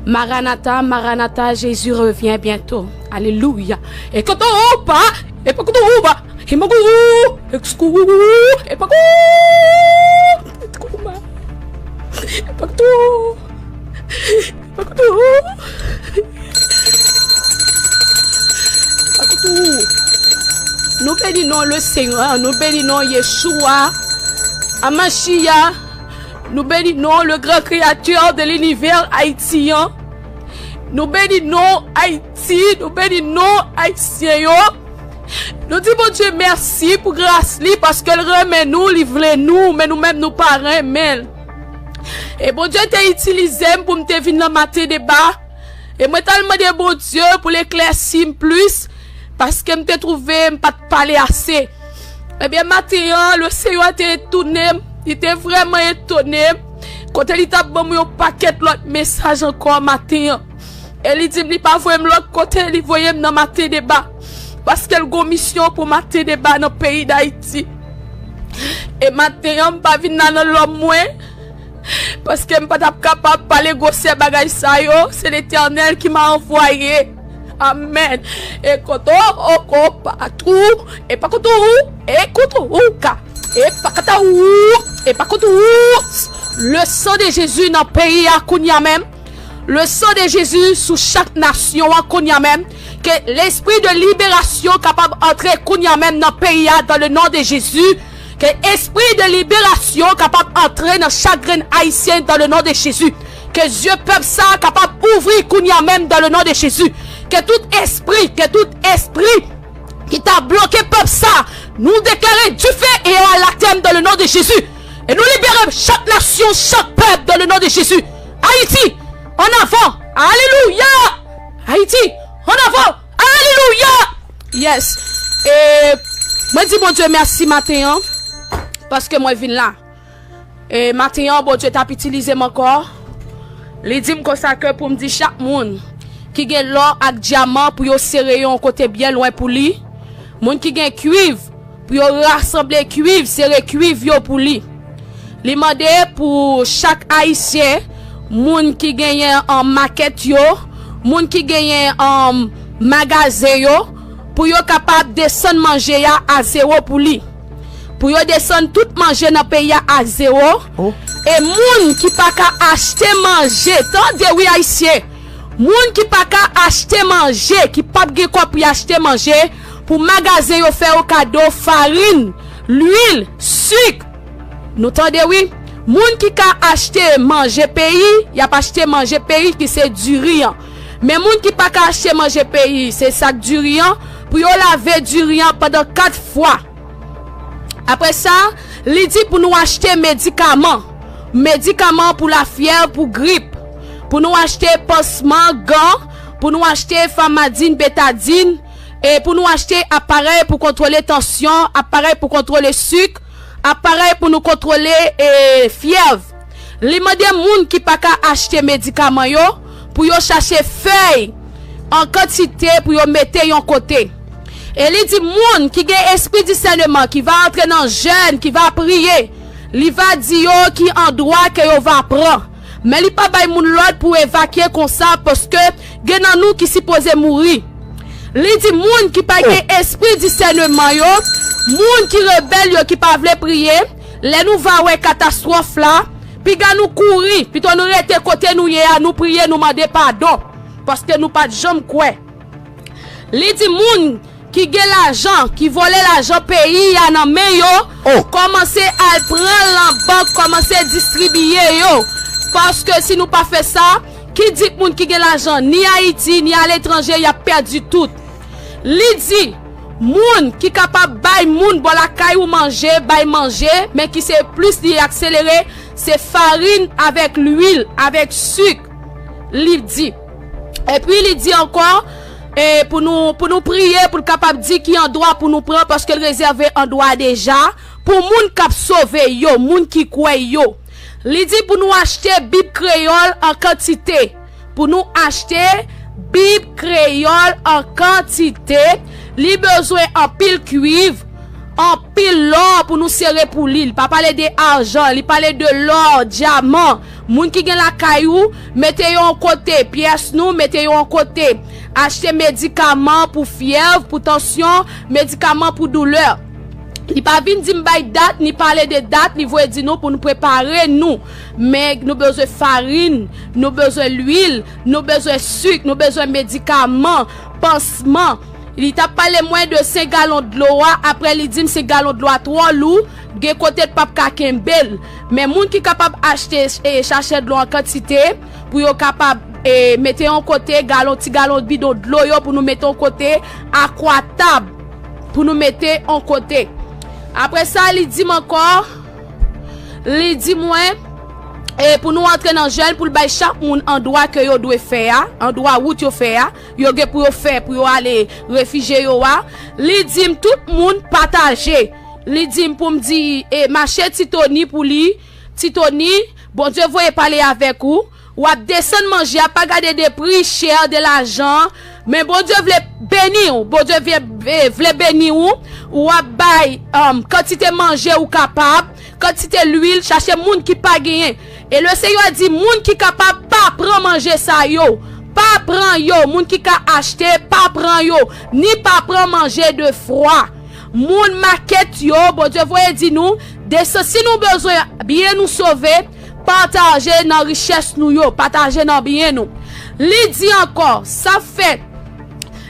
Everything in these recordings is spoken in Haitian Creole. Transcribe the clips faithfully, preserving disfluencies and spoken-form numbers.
Maranatha, Maranatha, Jésus revient bientôt. Alléluia. E koto ou pa, e pa koto ou pa, e ma kou, e kou, e pa kou, e kou ma, e pa koto, e pa koto, e pa koto. Nou beni non le Seigneur, nou beni non Yeshua, Amashia, nou beni non le grand créateur de l'univers haïtien. Nou beni non Ayiti, nou beni non Ayisyen yo. Nou di Bondye mèsi pou gras li, paske l renmen nou, li vle nou, men nou menm nou pa renmen l. E Bondye te itilize m pou m te vin nan maten deba. E mwen t al mande Bondye pou l eklèsi m plis, paske m te twouve m pa t pale ase. Ebyen, maten an, le Seyè te etone m. Li te vrèman etone m. Kote li t ap ban m yon pakèt lòt mesaj ankò maten an. E li di m li pa voye m lòt kote, li voye m nan maten deba. Paske l gon misyon pou maten deba nan peyi Dayiti. E maten an, m pa vin la nan lòm mwen. Paske m pa t ap kapab pale gwosè bagay sa yo. Se Letènèl ki m a anvwaye. Amèn. E koto oko patou, e pa koto ou, e koto ou ka, e pa kata ou, e pa koto ou. Le sang de Jésus nan peyi a kounye a menm. Le sang de Jésus sou chak nasyon an kounye a menm. Ke lespri de liberasyon kapab antre kounye a menm nan peyi a, dans le nom de Jésus. Ke espri de liberasyon kapab antre nan chak grenn ayisyen, dans le nom de Jésus. Ke zye pèp sa a kapab ouvri kounye a menm, dans le nom de Jésus. Ke tout espri, ke tout espri ki ta bloke pèp sa a, nou deklare dife e anatèm, dans le nom de Jésus. E nou libere chak nasyon, chak pèp, dans le nom de Jésus. Ayiti, ann avan. Alelouya. Ayiti, ann avan. Alelouya. Yes. E mwen di Bondye mèsi maten an, paske mwen vin la. E maten an, Bondye t ap itilize m ankò. Li di m konsa ke pou m di chak moun ki gen lò ak dyaman pou yo sere yo yon kote byen lwen pou li. Moun ki gen kwiv, pou yo rasanble kwiv, sere kwiv yo pou li. Li mande pou chak Ayisyen, moun ki genyen, um, makèt yo, moun ki genyen, um, magazen yo, pou yo kapab desann manje a a zewo pou li. Pou yo desann tout manje nan peyi a a zewo. Oh. E moun ki pa ka achte manje, tande wi Ayisyen, moun ki pa ka achte manje, ki p ap gen kòb pou y achte manje, pou magazen yo fè yo kado farin, lwil, sik. Nou tande wi. Moun ki ka achte manje peyi, y ap achte manje peyi ki se diri an. Men moun ki pa ka achte manje peyi, se sak diri an, pou yo lave diri an pandan kat fwa. Apre sa, li di pou nou achte medikaman. Medikaman pou lafyèv, pou grip. Pou nou achte pansman, gan. Pou nou achte famadin, betadin. E pou nou achte aparèy pou kontwole tansyon, aparèy pou kontwole sik, aparèy pou nou kontwole, e, fyèv. Li mande moun ki pa ka achte medikaman yo pou yo chache fèy an kantite pou yo mete yon kote. E li di moun ki gen espri disèneman, ki va antre nan jèn, ki va priye, li va di yo ki andwa ke yo va pran. Men li pa bay moun lòd pou evakye konsa, paske gen nan nou ki sipoze mouri. Li di moun ki pa gen espri disèneman yo, moun ki rebèl yo, ki pa vle priye, lè nou va wè katastwòf la, piga nou kouri, pito nou rete kote nou ye a, nou priye, nou mande padon, paske nou pa t janm kwè. Li di moun ki gen lajan, ki vòlè lajan peyi a nan men yo, kòmanse al pran l nan bank, kòmanse distribiye yo. Paske si nou pa fè sa, ki di k moun ki gen lajan ni Ayiti, ni aletranje, y ap pèdi tout. Li di, moun ki kapab bay moun bò lakay ou manje, bay manje, men ki se plis li akselere, se farin avèk lwil, avèk sik, li di. Epi li di ankò, e, pou nou, pou nou priye, pou l kapab di ki andwa pou nou pran, paske l rezève andwa deja pou moun k ap sove yo, moun ki kwè yo. Li di pou nou achte Bib kreyòl an kantite. Pou nou achte Bib kreyòl an kantite, li bezwen anpil kwiv, anpil lò pou nou sere pou li. Li pa pale de ajan, li pale de lò, dyaman, Moun ki gen lakay ou, mete yo yon kote, pyès nou, mete yo yon kote. Achte medikaman pou fyèv, pou tansyon, medikaman pou doulè. Li pa vin di m bay dat, ni pale de dat, li voye di nou pou nou prepare nou. Men nou bezwen farin, nou bezwen lwil, nou bezwen sik, nou bezwen medikaman, pansman. Li t ap pale mwen de senk galon dlo a, apre li di m senk galon dlo a twò lou, gen kote l p ap ka kenbe l. Men moun ki kapab achte, e, sachè dlo an kantite, pou yo kapab, e, mete yon kote, galon, ti galon bidon dlo yo pou nou mete yon kote, akwatab pou nou mete yon kote. Apre sa, li di m ankò, li di mwen, e, pou nou antre nan jèn, pou l bay chak moun andwa ke yo dwe fè a, andwa wout yo fè a, yo gen pou yo fè, pou yo ale refijye yo a. Li di m tout moun pataje. Li di m pou m di, e, mache Ti Toni pou li. Ti Toni, Bondye voye pale avèk ou. W ap desann manje a, pa gade de pri chè de lajan. Men Bondye vle beni w. Bondye vle, e, vle beni w. W ap bay, um, kantite manje ou kapab, kantite lwil, chache moun ki pa genyen. E Lesenyè di, moun ki kapab pa pran manje sa yo. Pa pran yo. Moun ki ka achte, pa pran yo. Ni pa pran manje de fwa. Moun makèt yo, Bondye voye di nou, desann, si nou bezwen byen nou sove, pataje nan richès nou yo, pataje nan byen nou. Li di ankò, sa fè,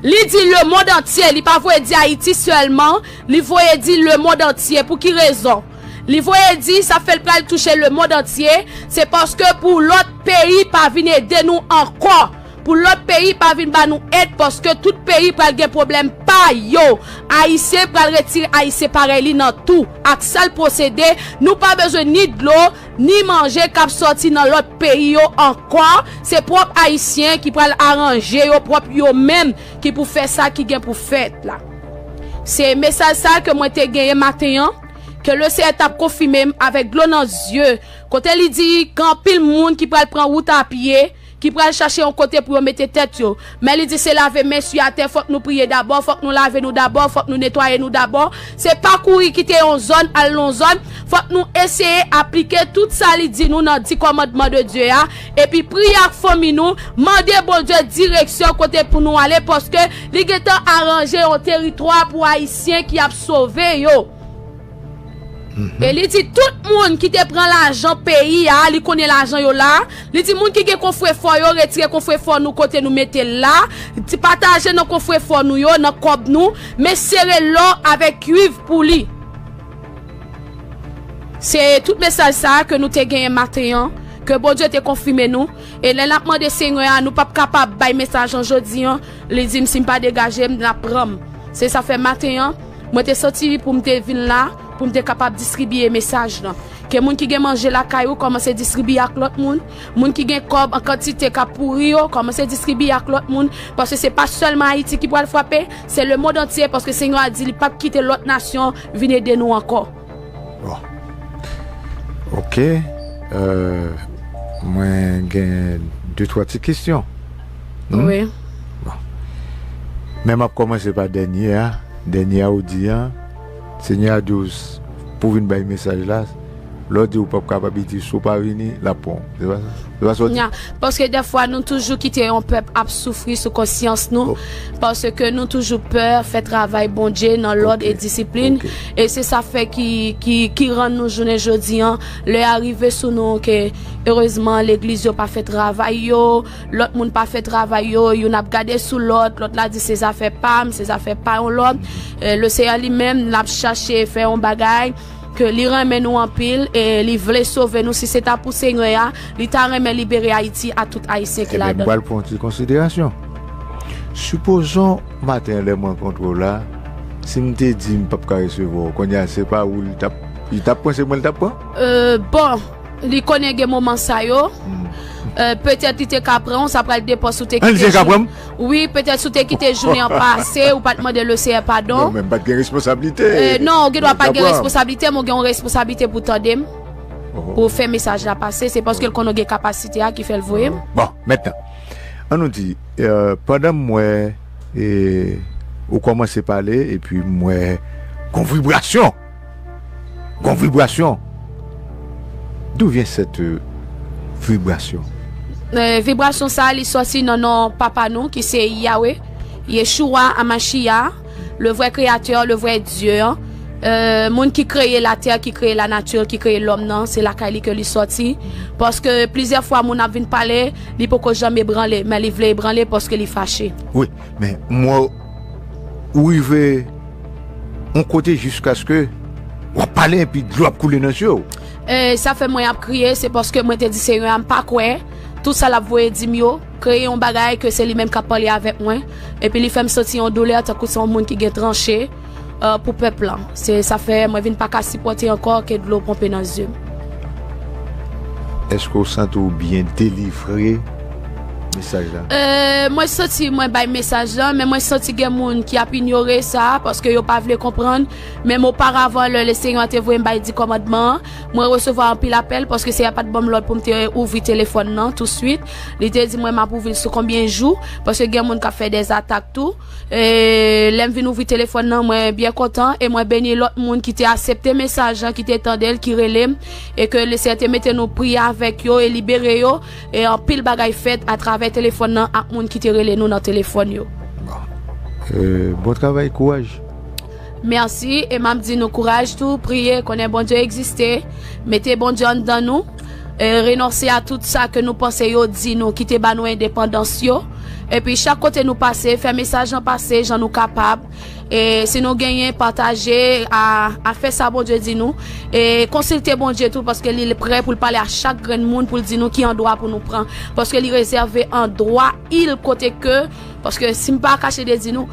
li di lemonn antye, li pa voye di Ayiti sèlman, li voye di lemonn antye. Pou ki rezon? Li voye di, sa fè l pral touche lemonn antye, se paske pou lòt peyi pa vin ede nou ankò. Pou lòt peyi pa vin ba nou èd, paske tout peyi pral gen pwoblèm pa yo. Ayisyen pral retire Ayisyen parèy li nan tou. Ak sa l posede, nou pa bezwen ni dlo, ni manje k ap sòti nan lòt peyi yo ankò. Se pwòp Ayisyen ki pral aranje yo pwòp yo menm ki pou fè sa ki gen pou fèt la. Se mesaj sa ke mwen te genyen maten an, ke Lesenyè t ap konfime m avèk dlo nan zye, kote li di gen anpil moun ki pral pran wout a pye, ki pral chache yon kote pou yo mete tèt yo. Men li di se lave men sou atè, fòk nou priye dabò, fòk nou lave nou dabò, fòk nou netwaye nou dabò. Se pa kouri kite yon zòn al nan yon zòn, fòk nou eseye aplike tout sa li di nou nan di kòmandman de Dye a, epi priye ak fanmi nou, mande Bondye direksyon kote pou nou ale, paske li gentan aranje yon teritwa pou Ayisyen ki ap sove yo. E li di tout moun ki te pran lajan peyi a, li konnen lajan yo la. Li di moun ki gen konfrefò yo, retire konfrefò nou kote nou mete l la. Ti pataje nan konfrefò nou yo, nan kòb nou, men sere lò avèk kwiv pou li. Se tout mesaj sa a ke nou te genyen maten an, ke Bondye te konfime nou. E lè n ap mande Senyè a, nou p ap kapab bay mesaj an jodi an, li di m si m pa degaje m, l ap pran m. Se sa fè maten an, mwen te santi pou m te vin la, pou m te kapab distribiye mesaj lan. Ke moun ki gen manje lakay ou, kòmanse distribiye ak lòt moun. Moun ki gen kòb an kantite k ap pouri yo, kòmanse distribiye ak lòt moun. Paske se pa sèlman Ayiti ki pral frape, se lemonn antye, paske Senyè a di li p ap kite lòt nasyon vin ede nou ankò. Bon. Ok. Euh, mwen gen de twa ti kesyon. Hmm? Wi. Bon. Men m ap kòmanse pa dènye a. Dènye a ou di an, Senyè a di w s- pou vin bay mesaj la, lè w di ou p ap kapab, li di si w pa vini, l ap pran w. Se pa sa? Se pa sa w di? Nya, paske dèfwa nou toujou kite yon pèp ap soufri sou konsyans nou, paske nou toujou pè fè travay Bondye nan lòd e disiplin. E se sa fè ki, ki, ki rann nou jounen jodi an, lè a rive sou nou ke erezman legliz yo pa fè travay yo, lòt moun pa fè travay yo, youn ap gade sou lòt, lòt la di se zafè pa m, se zafè pa yon lòt. E, Lesenyè li menm, l ap chache fè yon bagay ke li renmen nou anpil e li vle sove nou. Si se ta pou Senyè a, li ta renmen libere Ayiti a tout Ayisyen ki ladan l. Ebyen, m pral pran yon ti konsiderasyon. Sipozon maten an lè m rankontre w la, si m te di m p ap ka resevwa w, kounye a se pa ou li t ap, li t ap pran, se mwen li t ap pran? E, bon, li konnen gen moman sa yo. E, petèt li te ka pran w, sa pral depann si w te kite. Li te ka pran m? Wi, petèt si w te kite jounen an pase, ou pa t mande Lesenyè padon. Non, men m pa t gen responsablite. E, non, ou gen dwa pa t gen responsablite, men w gen yon responsablite pou tande m, pou w fè mesaj la pase. Se paske l konnen w gen kapasite a ki fè l voye m. Bon, mentnan, ann nou di, e, pandan m wè, e, ou kòmanse pale, epi m wè gon vibrasyon. Gon vibrasyon. D'où vient cette, euh, vibrasyon? Euh, vibrasyon sa, li sòti nan non papa nou ki se Yahweh, Yeshua Amashia, le vrai créateur, le vrai Dieu. Euh, moun ki kreye latè, ki kreye lanati, ki kreye lòm nan, se lakay li ke li sòti. Paske plizyè fwa moun ap vin pale, li poko janm ebranle, men li vle ebranle paske li fache. Wi, men mwen ou rive yon kote jiskaske w ap pale epi dlo ap koule nan zye w. E sa fè mwen ap kriye, se paske mwen te di Senyè a m pa kwè tout sa l ap voye di m yo, kreye yon bagay ke se li menm k ap pale avèk mwen, epi li fè m santi yon doulè tankou se yon moun ki gen tranche euh, pou pèp lan. Se sa fè mwen vin pa ka sipòte ankò ke dlo ponpe nan zye m. Èske w santi w byen delivre mesaj la? Euh, mwen santi mwen bay mesaj lan, men mwen santi gen moun ki ap inyore sa paske yo pa vle konprann. Menm oparavan, lè Lesenyè te voye m bay di kòmandman an, mwen resevwa anpil apèl paske Senyè pa t ban m lòd pou m te ouvri telefòn nan touswit. Li te di mwen m ap ouvri l sou konbyen jou, paske gen moun k ap fè dèzatak tou. E lè m vin ouvri telefòn nan, mwen byen kontan e mwen beni lòt moun ki te asepte mesaj lan, ki te tande l, ki rele m, e ke Lesenyè te mete nou priye avèk yo e libere yo. E anpil bagay fèt atravè telefòn nan ak moun ki te rele nou nan telefòn yo. Euh, bon travay, kouraj. Mèsi, e m ap di nou kouraj tou, priye, konnen Bondye egziste, mete Bondye anndan nou, e renonse a tout sa ke nou panse yo di nou ki te ba nou endepandans yo. Epi chak kote nou pase, fè mesaj lan pase jan nou kapab. E si nou genyen, pataje, a, a fè sa Bondye di nou. E konsilte Bondye tou, paske li prè pou l pale a chak grenn moun, pou l di nou ki andwa pou nou pran. Paske li rezève andwa il kote ke, paske si m pa kache de di nou,